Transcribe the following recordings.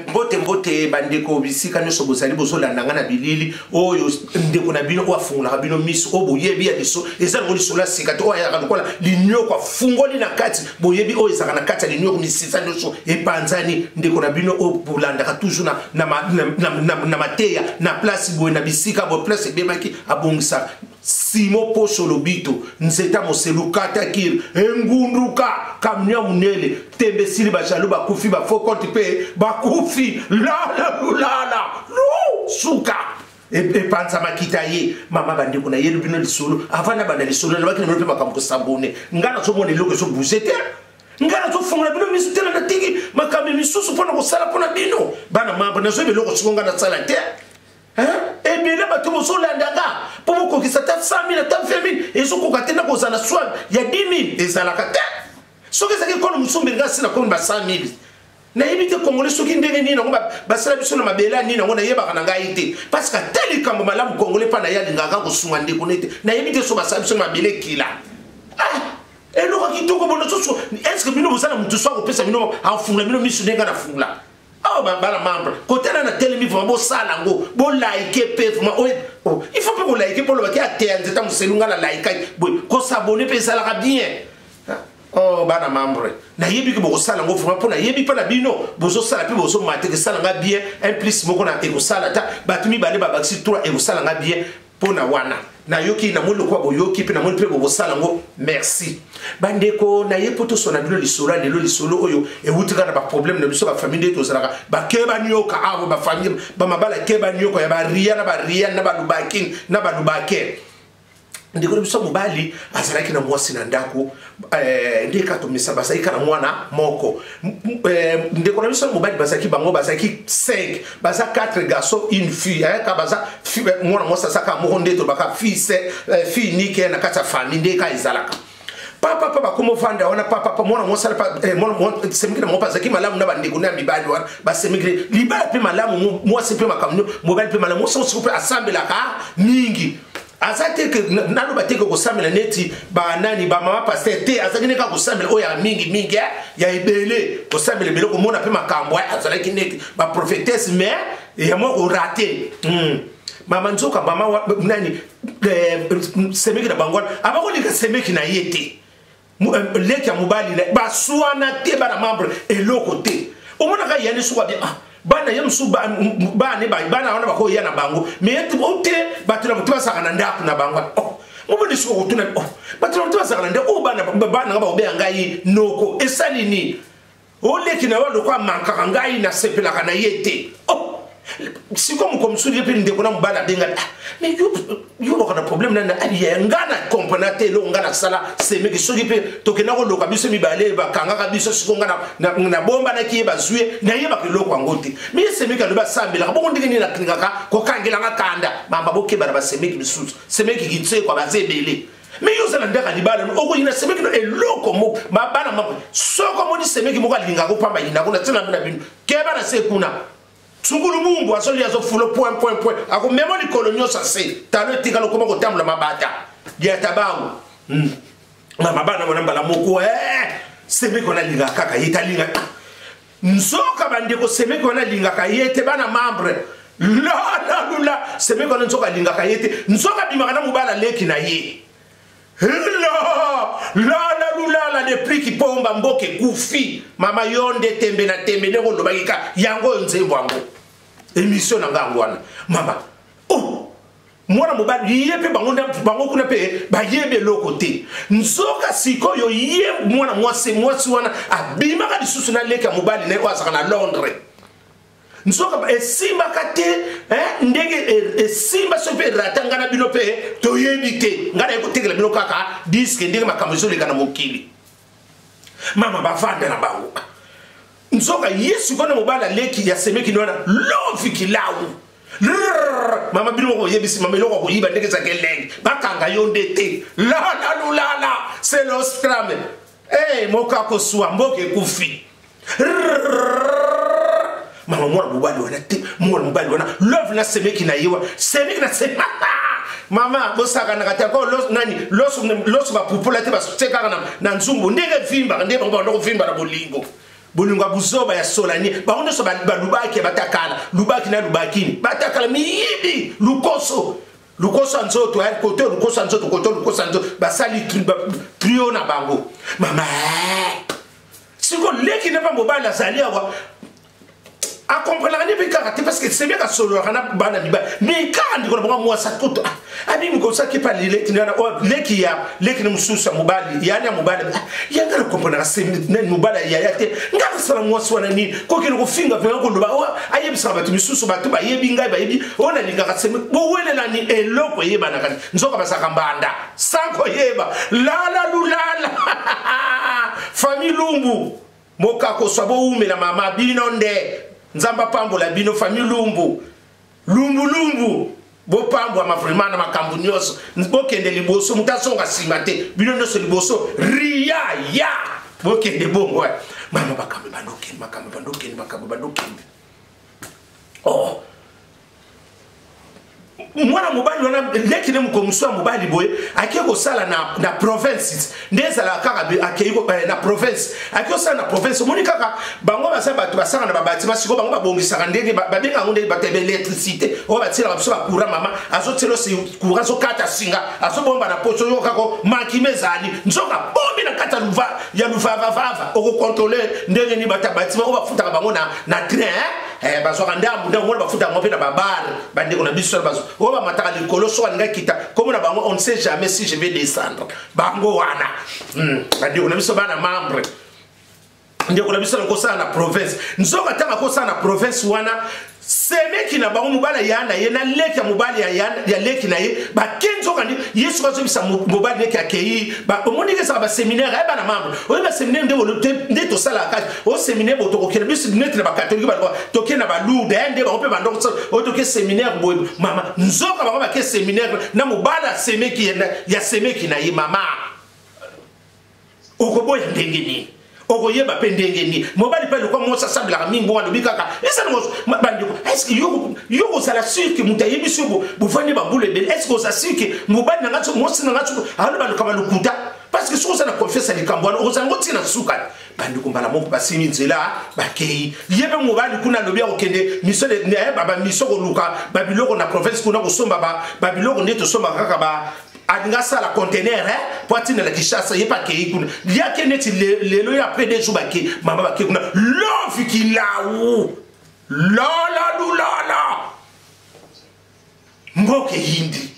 Mbote mbote bandeko, bisika nyonso bozali bozolanda ngai na bilili oyo. Ndeko na bino oyo afungolaka bino miso, oyo boyebi ya liso, eza nango lisolo ya sika te. Oyo ayaka lokola linyoko afungoli na kati, boyebi oyo ezalaka na kati ya linyoko, misisa nyonso epanzani. Ndeko na bino oyo bolandaka toujours na mateya na place boye, na bisika boye, place ebebaki abongisaka. Simo Posho Lobito, nzeta moselu katakir engunduka camion ya monene, tembe esili, bajaloux bakufi, bafaux compte mpe bakufi, lala lulala lu suka epanza makita ye. Mama, bandeko, nayeli bino lisolo. Avant nabanda lisolo, nalobaki na bino mpe makambo kosabone. Ngai nazomona eloko ezobouge te. Ngai nazofungola bino miso te, na natiki makambo misusu mpo na kosala mpo na bino bana membre. Nazoyeba eloko siko ngai nasala te. Ebele bato bozolanda nga mpo bokokisa ata 100 000, ata 20 000, ezokoka te. Na kozala swa ya 10 000 ezalaka te. Soki ezalaki ekolo mosusu, mbelinga asi nakomi ba 100 000. Nayebi te Congolais soki ndenge nini yango basala biso na mabele ya nini yango, nayebaka na ngai te, parce que ata likambo malamu, Congolais mpa na ye alingaka kosunga ndeko ne te. Nayebi te so basala biso na mabele ekila. Ah, eloko kitoko bona susu. Est ce que bino bozala motu so akopesa bino, afungola bino miso ndenge nafungola awa? Bana membre, kotala na telemi, vraiment bosala yango, bolike mpe vraiment oyo. Oh, il faut mpe kolike mpo olobaki ateya nzeta moselu. Nga na laikaki boye, kosabone mpe ezalaka bien. Oh, bana membre, nayebi ke bokosala yango vraiment, mpo nayebi mpe na bino bozosala mpe bozomata. Ekosala nga bien, un plus moko na ekosala, ata bato mibale babakisi 3, ekosala nga bien. Mpo na wana nayoki, namoni lokola boyoki mpe namoni mpe bokosala yango. Merci bandeko. Naye mpo tosona bino lisolo ya lelo. Lisolo oyo ewuti kaka na baproblème na biso, bafamille nde tozalaka bakeba nioka awa, bafamille bamabala keba nioka ya baria na baria na balubaki na balubake. Ndeko na biso mobali azalaki na mwasi na ndako, nde katomisa bazalaki kaka na mwana moko. Ndeko na biso mobali bazalaki, bango bazalaki 5, baza 4 garçons, une fille. Ayaka baza mwana mwasi azaka moko, nde tolobaka fils, fille unique na kati ya famille. Nde ka ezalaka papa pa bakoma ovanda wana, papa pa mwana mwasi, semeki na bango azalaki malamu na bandeko na ya mibali wana. Basemeki libala mpe malamu, mwasi mpe makambo, mobali mpe malamu. Mwasi mosiko mpe asambelaka mingi. Aza te ke naloba te ke kosambela neti banani, bamama pasteur te. Azalaki nde kaka kosambela oyo ya mingi mingi, ya ebele, kosambela ebele, komona mpe makambo. Azalaki neti baprophétesse, mais ya mwa korater. Mama nzoka mama nani, semeki na bango wana abakolika semeki na ye te, leki ya mobali baswana te. Bana membre, eloko te. Omonaka yani suka bien. Ah, bana ye mosusu, bana bana wana bakoya na bango, mais o te, bato na moto bazalaka na ndako na bango. Oh, moboni soki okotuna, oh, bato na moto bazalaka na ndako oyo, bana bana nga bakobeya ngai noko, esali nini? Oleki na yo loko amankaka ngai, nasepelaka na ye te. Oh, sikoyo moko mosusu ye mpe ndeko na mobali abengaki. Ah, mais yo baka na problème nani? Abiya nga na comprena te eloko nga nasala semeki. Soki mpe tokenda koloka biso mibale, bakangaka biso. Sikoyo nga nabombanaki ye, bazwi ye, nayebaka eloko yango te. Mais ye semeki alobi asambelaka bongo, ndenge nini naklingaka kokangelanga kanda? Mamba, bokeba na basemeki misusu. Semeki kitsekwa baza ebele. Mais yo oza na ndako ya libala, okoyina semeki no eloko moko. Bana moko, soki omoni semeki moko alingaka opamba, yinako na ntina na bino, keba na se kuna. Sungulu azolia, azofulo point point point, akomema likolo nyonso ase talo, etikala okoma kotambola mabata ya tabango. Mama, bana wana mbala moko, semeki wana alingaka kaka ye talinga. Nzoka bandeko, semeki wana alingaka ye te. Bana membre, lala lula, semeki wana nzoka alingaka ye te. Nzoka abimaka na mobali aleki na ye. La lala lulala, depuis kipomba mboka ekufi. Mama, yo nde tembe na tembe, ndenge olobaki ka yango oyo nzembo yango, émission na ngai yango wana. Mama, oh, mwana mobali ye mpe bango, bango kuna mpe bayebi eloko te. Nzoka sikoyo ye mwana mwasi, mwasi wana abimaka lisusu na leki ya mobali na ye oyo azalaka na Londres. Nzoka esimbaka te. Ndenge esimba soki mpe erata, ngai na bino mpe toyebi te. Ngai naye kotekela bino kaka disque ndenge makambo ezoleka na mokili. Mama, bavanda na bango. Nzoka ye sikoyo na mobali aleki ya semeki wana, lovi kilau. Mama, bino moko oyebisi mama eloko akoyiba ndenge ezalaka elenge, bakanga yo nde te. Lala lulala, c'est l'ostrame. Hey, moko akoswa, mboka ekufi. Mama, mwana mobali wana te, mwana mobali wana love na semeki na ye wana, semeki na semeki. Mama, bosakanaka te. Ako nani loso, loso bapupola te, batie kaka na nzumbu ndenge evimbaka, nde bango banda kovimba na bolingo. Bolingo ya buzoba ya solani. Bango nyonso balubaki batakala. Lubaki na lubakini. Batakala miyibi lukoso. Lukoso ya nzoto, eh, kote lukoso ya nzoto, kote lukoso ya nzoto. Basali trio na bango. Mama, siko leki na pa mobali azali awa. Akomprenaka nde mpe kaka te parce que c'est bien kasololaka na bana mibali mais kaka ndeko na bango mwasi akuta abimi kosaki epa leleki wana oyo leki ya leki na mosusu ya mobali yani ya mobali ya nga nakomprenaka nani mobali ya yaya te nga nasala mwasi wana nini kokende kofinga mpenza koloba oyo ayebisaka bato misusu bato bayebi ngai bayebi oyo nalingaka seme bowelelani eloko eyebanaka nzoka bazalaka mbanda sans koyeba lala lulala famille lumbu mokakoswa bowumela mama bino nde nzambe apambola bino famille lumbu lumbulumbu bopambwama vraiment na makambo nyonso bokende liboso moto azonga nsima te bino nyonso liboso ria ya bokende bongo mama makambo ebanda okende makambo ebanda okende makambo ebanda okende oh mwana mobali wana leki ne mokolo mosusu ya mobali boye ake kosala na, na province nde ezalaka kaka akei eh, na province ake kosala na province omoni kaka bango baza bato basala na babatima sikoyo bango babongisaka ndenge babenga yango ndenge bato ya baélectricité oyo batielaka biso bacourant mama azotiela osi courant azokata singa azobomba na poso oyo kaka makima ezali nzoka bombi na kati ya luvavavava okokontrole ndenge nini bato ya batima oyo bafutaka bango na, na train eh? Eh, bazwaka ndambu ndambu wana bafuta yango mpe na babare bandeko na biso wana oyo bamataka likolo soki alinga kita komona bango on ne sait jamais si je vais descendre bango wana bandeko na biso bana membre ndeko na biso nakosala na province nzoka ntango akosala na province wana semeki na bango mobali ya na ye na leki ya mobali ya leki na ye bake nzoka nde ye soki azobisa mobali leki akei omoni ke ezalaka baseminaire ayeba na membre oyebi baseminaire nde nde tosalaka kati o seminaire bo tokokende biso neti na bakatolike baloba tokende na balourde eh, nde bango mpe bandoko oyo toke seminaire boye mama nzoka bango bake seminaire na mobali asemeki ya semeki na ye mama okoboya ndenge nini okoyeba mpe ndenge nini mobali mpe lokwa mwasi asambelaka mingi bongo alobi kaka eza nango bandeko estce yo kozala sur ke moto ayebisi yo bovandi bambula ebele estce oza sur ke mobali na ngai so mwasi na ngai so aloba lokaba lokuta parce que soki oza na confiance ya likambo wana okozala ngo ntina suka bandeko mbala moko basimi nzela bakei ye mpe mobali kuna alobi akokende mission bamiso koluka babiloko na province kuna kosomba babiloko nde tosombaka kaka ba alingi asala conteneur eh, mpo atinda na kinshasa ye mpe akei kuna liake neti lelo ye après deux jours bakei mama bakei kuna lovi kilawu lolo lulolo mboka eyindi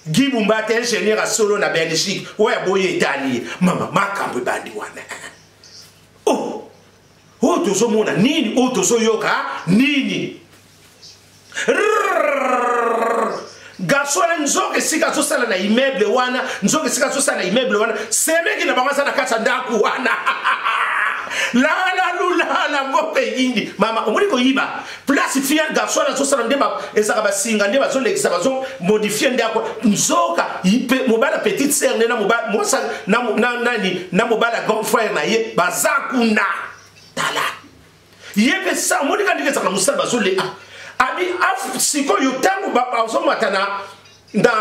Guy Bumbate ingénieur ya solo na Belgique oyo aboyi etali ye mama makambo ebandi wana oh oyo tozomona nini oyo tozoyoka nini garçon wana nzoka esika azosala na immeuble wana nzoka esika azosala na immeuble wana semeki na bango aza na kati ya ndako wana lala lulala mboka eyindi mama omoni koyiba place fia garçon wana azosala nde ezalaka basinga nde bazolekisa bazomodifie ndako nzoka mobali ya petite sœur nde na mwasi nani na mobali ya grand frère na ye baza kuna tala ye mpe sa omoni ka ndenge ezalaka mosala bazole ah, abi sikoyo ntango bazomata na na,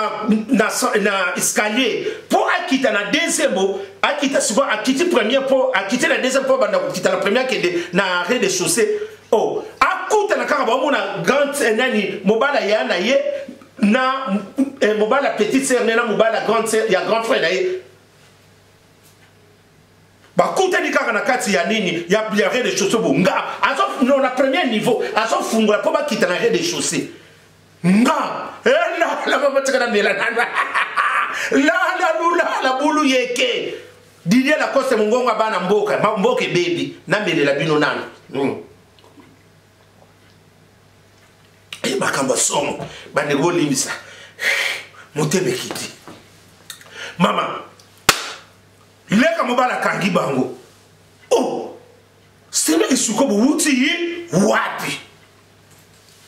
na, na escalier mpo akita na deuxième bo akita sikoyo akiti premier mpo akiti na deuxième mpo abanda kokita na premier akende na rez de chaussée oh akutana kaka baomona grand eh, nani mobali ya na ye na eh, mobali ya petite sœur ne na mobali ya grande sœur ya grand frère na ye bakutani kaka na kati ya nini ya, ya rez de chaussée bo nga azo no na premier niveau azofungola mpo bakita na rez de chaussée nga elala babatika na mela nana lala lulala bulu yeke Didier Lacoste mongongo ya bana mboka mboka ebebi namelela bino nanu makambo ya somo bandeko bolimbisa motema ekiti mama leka mobali akangi bango oh semeki suko bowuti wapi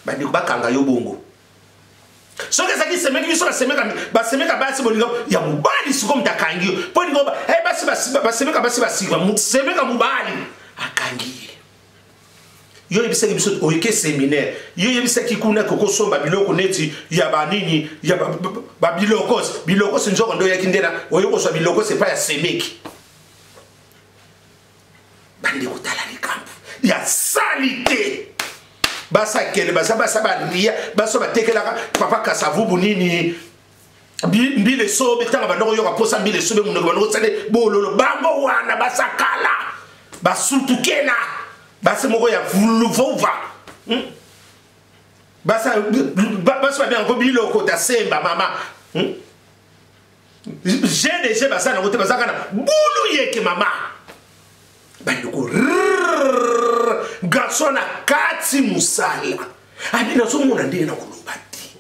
bandeko bakanga yo bongo soki ezalaki semeki biso basemeka basemeka basi bolingo ya mobali siko moto akangi yo mpo lingo eh, basi basemeka basi basika semeka mobali akangi ye yo oyebisaki biso oyeke seminaire yo oyebisaki kuna kokosomba biloko neti ya banini ya babilokos bilokos nzoko nde oyaki nde na oye kozwa bilokos epai ya semeki bandeko tala. Basakele baza basa baria baso batekelaka papa Kasavubu nini mbila esobe ntango banda koyoka mposa mbila esobe monoko banda kosale bololo bango wana basakala basutukela basi moko ya vuluvova hmm? Basi babenga ko biloko ta semba mama hmm? Gdg baza nango te, bazaka na bulu yeke mama. Bandeko, garçon na kati mosala abi nazomona ndenge na koloba te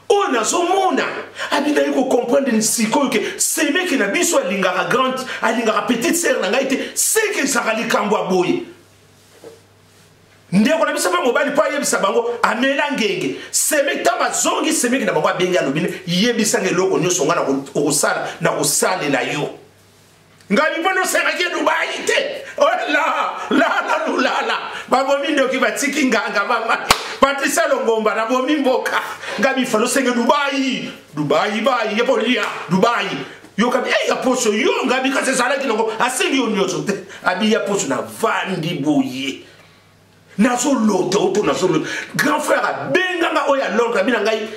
oyo nazomona abi naye kocomprendre sikoyo ke semeki na biso alingaka grande, alingaka petite sœur na ngai te, seke ezalaka likambo ya boye. Ndeko na biso mpe mobali mpo ayebisa bango amela ngenge semeki. Ntango azongi, semeki na bango abengi, alobi: "Yebisanga eloko nyonso ngai okosala, na kosalela yo." Ngai mpo nosengaki Dubai te. Ola lala lulala, babomi ndoki, batiki nganga. Mama Patricia Longomba, nabomi mboka. Ngai bifa nosenge Dubai, Dubai bai ye polia Dubai. Yokabi e ya poso yo ngabi, kasi ezalaki nango asengi yo nyonso te. Abi ya poso, navandi boye, nazolota oto nazolota grand frère abenganga oyo ya Londres. Abi na ngai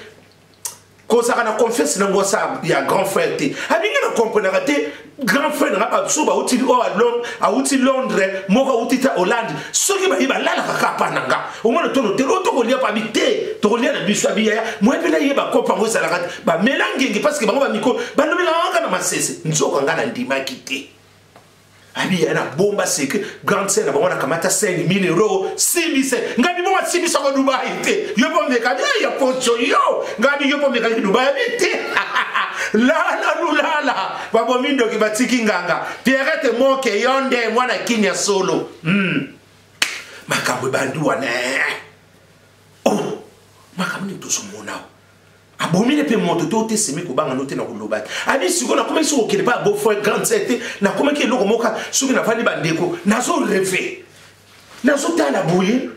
kozalaka na confiance nango sa ya grand frère te. Abingi na comprenaka te grand frère nanga. Baso bauti oyo ya Londres, awuti Londres, moko awuti ta Hollande. Soki baye balalaka kaka pa na nga, omona tono te oyo tokolia pa. Abi te, tokolia na biso. Abi yaya moye mpe nayeba kopa yango ezalaka te, bamela ngenge parce que bango bamikolo balobelaka kaka na masese. Nzoka nga nandimaki te. Abi ya na bomba secret grande sœur na bango, nakamata 5000 euro, simbise ngabi bongo asimbisako Dubai te. Yo mpo mekani ya poso, yo ngabi, yo mpo mekani Dubai. Abi te, lala lulala, babomi ndoki, batiki nganga. Pierrette Moke, yo nde mwana Kinya solo. Makambo ebandi wana. Oh, makambo nini tozomona? Abomine mpe moto to te semi kobanga no te na koloba te. Abi sikoyo nakomaki soki okende mpa beau-frère, grande sœur te, nakomaki eloko moko. Soki navandi, bandeko, nazo rêve, nazotala boye,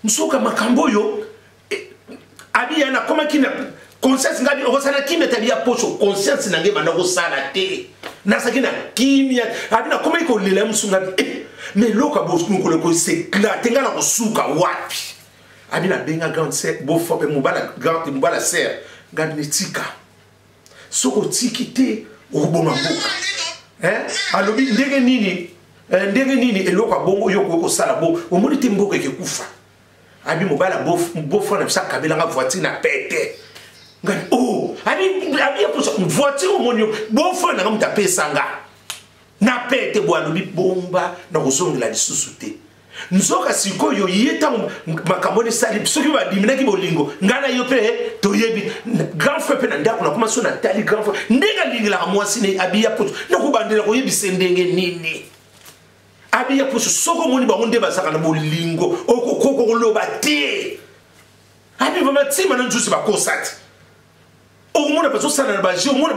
nsoka makambo oyo abi ya nakomaki na conscience. Ngai okozala kimia te. Abi ya poso, conscience na ngai ebanda kosala te, nazalaki na kimia. Abi nakomaki kolela ye mosu. Ngabi eh, mais eloko ya mokolo ekoséclate, ngai na kosuka wapi? Abi nabenga grande sœur, beau-frère, mobala grande, mobala sœur. Ngabi netika, soki otiki te okoboma mboka. Alobi ndenge nini, ndenge nini eloko ya bongo yo okoki kosala bo omoni te mboka ekekufa? Abi mobala beau-frère na biso akabelanga voiture na pete. Ngai oh, abi voiture omoni yo, beau-frère nanga moto apesanga na pete bo. Alobi bomba, na kozongela lisusu te. Nzoka sikoyo ye ntango makambo wana esali, soki badiminaki bolingo, ngai na yo mpe toyebi grand frère mpe na ndako. Nakoma so natali grand frère ndenge alingelaka mwasi ne. Abiya poso, nakobandela koyebisa ndenge nini. Abiya poso, soki omoni bango nde bazalaka na bolingo, okokoka koloba te. Abi vraiment ntima na nzusi bakosa te, okomona bazosala na baje. Omona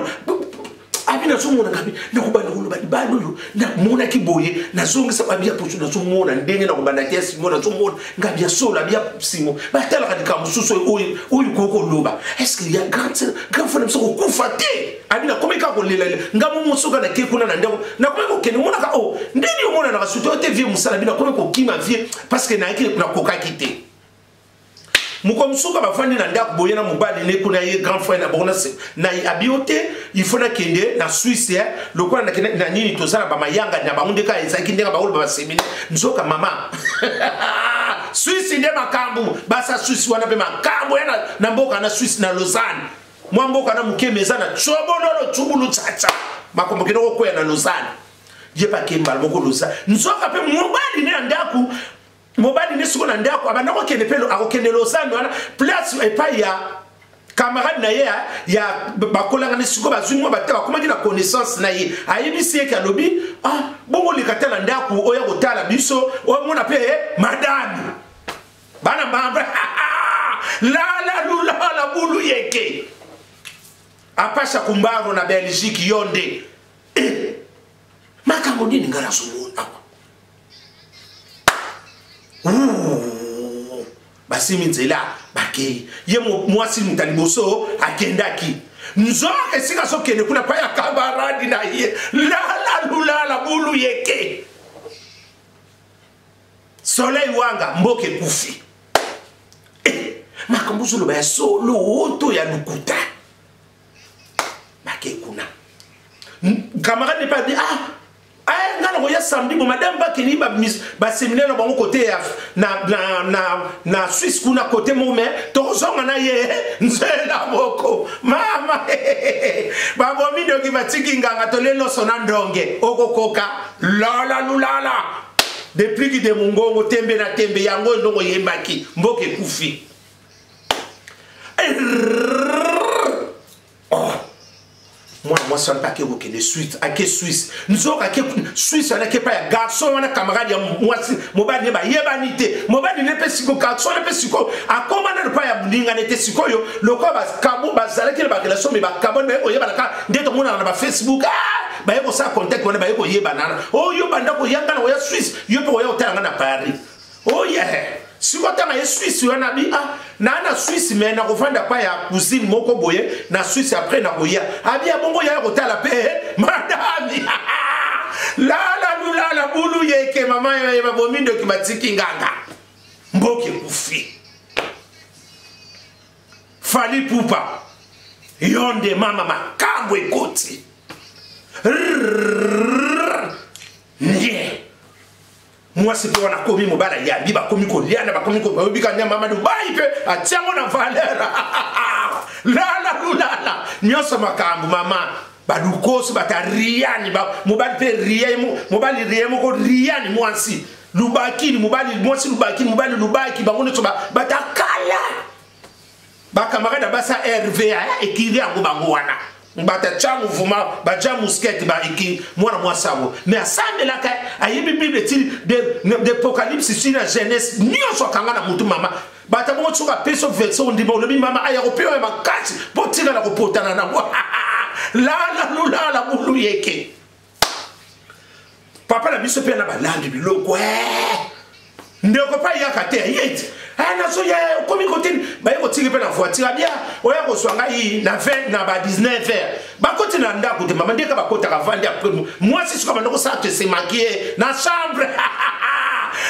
abi nazomona ngabi nakobanda koloba libala oyo namonaki boye, nazongisa. Abi ya poso, nazomona ndenge nakobanda te ya simo, nazomona ngabi ya solo. Abi ya simo, batalaka likambo mosusu oyo oyo koki koloba. Est-ce ya grand grand frère na biso kokufa te? Abi nakomi kaka kolela nga momo. Soki nake kuna na ndako, nakomi kokende, omonaka o ndeni omonanaka sutu oyo te vie mosala. Bi nakomi kokima vie parce que nayaki nakokaki te. Moko mosuka bafandi na ndako boye na mobali ne kuna, ye grand frère na bango na abi yo te, il faut nakende na Suisse lokola nakende na nini, tozala bamayanga na bango. Ndeka ezalaki ndenge baoloba baséminaire. Nzoka mama Suisse nde makambo basa Suisse wana mpe makambo ya na mboka na Suisse, na Lausanne, mwa mboka na mokeme eza na cobololo cubulu caca, makambo kende kokwea na Lausanne. Ye mpe mbala moko Lausanne. Nzoka mpe mobali ne na ndako, mobali nde sikoyo na ndako abanda kokende mpe akokende Lausanne wana, place epai ya camarade na ye ya bakolanga nde. Sikoyo bazwi mwa bate, bakomaki na connaissance na ye. Ayebisi ye ke alobi: "Ah bongo, oleka ta na ndako oya kotala biso, omona mpe madame bana mbamba." Lala lulala bulu yeke apasha kumbaro na Belgique. Yo nde eh, makambo nini ngai nazomona? Basimi nzela, bakei. Ye mwasi moto ya liboso akendaki. Nzoka esika azokende kuna pa ya kamaradi na ye, lala lulala bulu yeke soleil wanga, mboka ekufi. Makambo ozoloba ya solo to ya lokuta? Bake kuna, camarade mpe abi: "Ah, eh, nga nakoya samedi." Bo madame bakeni baséminaire na bango kote ya na Suisse kuna kote moko, me tokozonga na ye nzela moko. Mama, babomi ndoki, batiki nganga, tolie loso na ndonge. Okokoka lala lulala depuis de mongongo tembe na tembe yango ndongo oyembaki. Mboka ekufi. Oh. Mwana mwasi wana mpe ake kokende Suisse, ake Suisse, nzoka ake Suisse wana, ake epai ya garçon wana, camarade ya mwasi. Mobali ne bayebani te. Mobali ne mpe siko, garçon wana mpe sikoyo akóma nano epai ya moninga ne te. Sikoyo lokola bakabo bazalaki na barelation, me bakaboni, baye koyebana kaka nde tomonana na bafacebook. Ah, baye kosala contact wana, baye koyebana. Oyo banda koyanga na koya Suisse, yo mpe koya kotala nga na Paris. Oye sikoyo ntango ye Suisse wana abi: "Ah, naa na Suisse, me nakofanda pa ya cousine moko boye na Suisse, après nakoya." Abi: "Abongo ya kotala mpe madame." Lala lulala bulu yeke. Mama, babomi ndoki, batiki nganga, mboka ekufi. Fally Ipupa, yo nde mama, makambo ekoti nye. Mwasi mpe wana akomi, mobali ayambi, bakomi koliana, bakomi bayobika nyama. Mama Dubai mpe atiango na valeur. Lala lulala nyonso makambo. Mama, balukoso bata riani, mobali mpe ria, mobali ria moko riani, mwasi lubakini, mobali mwasi lubakini, mobali lubaki, bango nyonso batakala bakamarade basa rva ekiri yango. Bango wana bata tya mouvement, batya moskete, baeki mwana mwasi yango, me asambelaka, ayebi Bible ti d'Apocalypse si na Genèse nyonso akanga na motu. Mama, bata bongo soki apesi verset, ondima, olobi mama aya kopewa ya makasi mpo tikala kopotana nango. Lala lulala bulu yeke. Papa na biso mpe na balambi biloko, ndeko mpe ayaka te, aye te. Nazoya, okomi kote, baye kotika mpe na voiture. Abia oya kozwa ngai na 20 na ba 19 heures. Bakoti na ndako te, mama, ndeka bakotaka vandi. Apres mwasi soka banda kosala te, se maquille na chambre.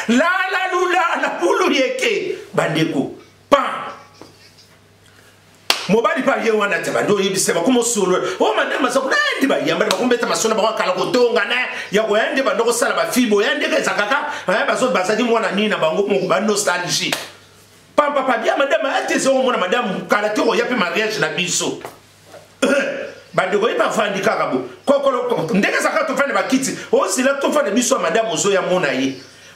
Lala lulala bulu yeke. Bandeko, pan mobali mpe aye wana te, bandi oyebisa, bakoma osolo o madame aza kuna nde bayambani, bakombeta masolo bango akala kotonga na ya koya nde banda kosala bafibo ya ndenge ezakaka bazalaki mwana nini na bango moko, banostalgie. Pampapa bia madame aya te, ezomona madame kala te, koya mpe mariage na biso. Bandeko, ye bavandi kaka bo kokolo ndenge ezalaka, tofanda bakiti, osila tofanda biso ya madame ozoya mona ye.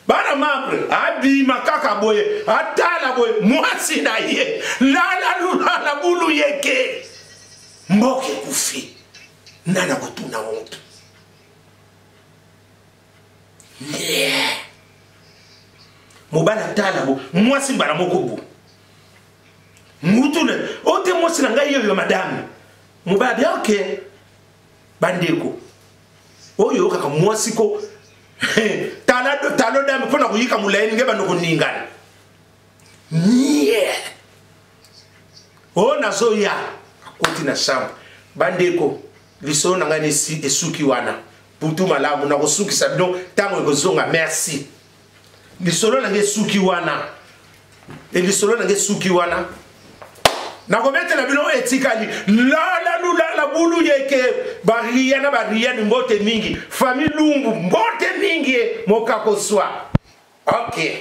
Bana membre abima kaka boye, atala boye mwasi na ye. Lala lulala bulu yeke. Mboka ekufi. Nani akotuna moto? Yeah. Mobali atala bo mwasi mbala moko bo mutu na o te, mwasi na ngai oyo madame. Mobali abia oke. Bandeko, oyo kaka mwasi ko tala talo dame mpo na koyika molai ndenge bando koningana nie oyo nazoya. Akoti na chambre. Bandeko, lisolo na ngai esuki wana. Butu malamu, nakosukisa bino ntango ekozonga. Merci. Lisolo na ngai esuki wana, lisolo na ngai esuki wana. Nakobetela bino oyo etikali. Lala lulala bulu yeke. Baria na bariani, mbote mingi. Famille Lumbu, mbote mingi. Mokakoswa, ok.